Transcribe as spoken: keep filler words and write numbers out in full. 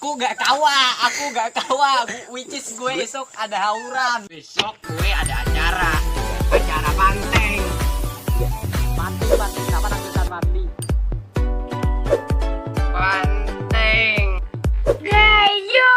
Aku gak kawa, aku gak kawa. Which is gue esok ada hauran. Besok gue ada acara. Acara pantai. Mati, mati. Kenapa nangkisan mati? Pantai. Geyo.